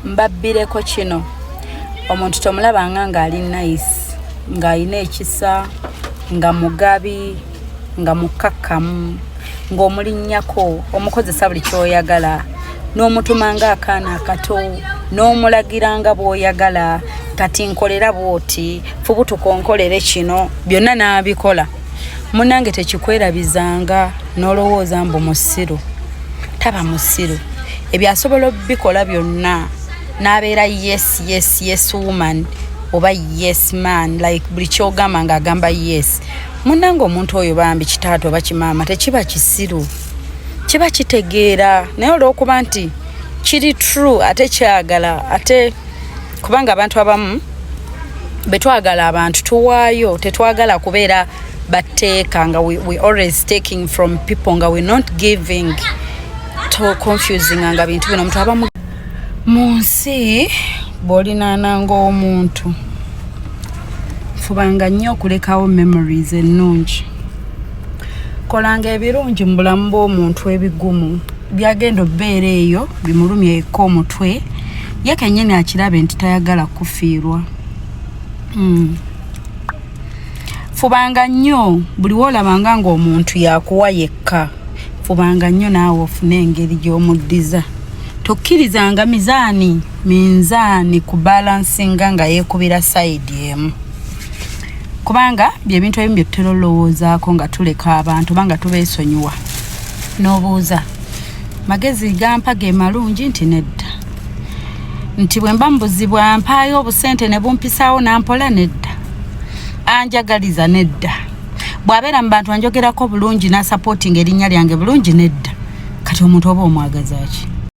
Mbabbireko kino, omuntu tomulabanga ng'ali nice, ng'alina ekisa, nga mugabi, nga mukkakkamu, ng'omulinnyako, omukozesa buli ky'oyagala, n'omutuma ng'akaana akato, n'omulagira nga bw'oyagala, kati nkolera bw'oti, fubutuka onkolere kino, byonna n'abikola. Munnange, tekikwerabizanga n'olowooza mbu musiru. Taba musiru. Ebyo asobola obikola byonna n'abeera yes woman oba yes man, like buli kyogamba ng'agamba yes. Munnange, omuntu oyo bambi kitaata oba kimaama tekiba kisiru, kiba kitegeera, naye olw'okuba nti kiri true ate kyagala, ate kubanga abantu abamu betwagala, abantu tuwaayo, tetwagala kubeera bateeka nga we always taking from people, nga we not giving, to confusing nga bintu bino. Omuntu aba mu nsi, bw'olinaananga omuntu, fubanga nnyo okulekawo memories ennungi. Kolanga ebirungi mu bulamu bw'omuntu, ebigumu byagenda obbeera eyo bimulumye eka omutwe, ye kennyini akirabe nti tayagala kufiirwa. Fubanga nnyo buli woolabanga ng'omuntu yakuwa yekka, fubanga nnyo naawe ofune engeri gy'omuddiza. Tokkirizanga mizaani minzaani kubalansinga nga yeekubira side emu, kubanga byebintu ebimu bye tutera olowoozaako nga tuleka abantu oba nga tubeesonyiwa. N'obuuza, magezi gampa ge malungi? Nti nedda. Nti bwe mba mu buzibu ampaayo obusente ne bumpisaawo nampola? Nedda. Anjagaliza? Nedda. Bw'abeera mu bantu anjogerako bulungi n'asupportinga erinnya lyange bulungi? Nedda. Kati omuntu oba omwagaza ki?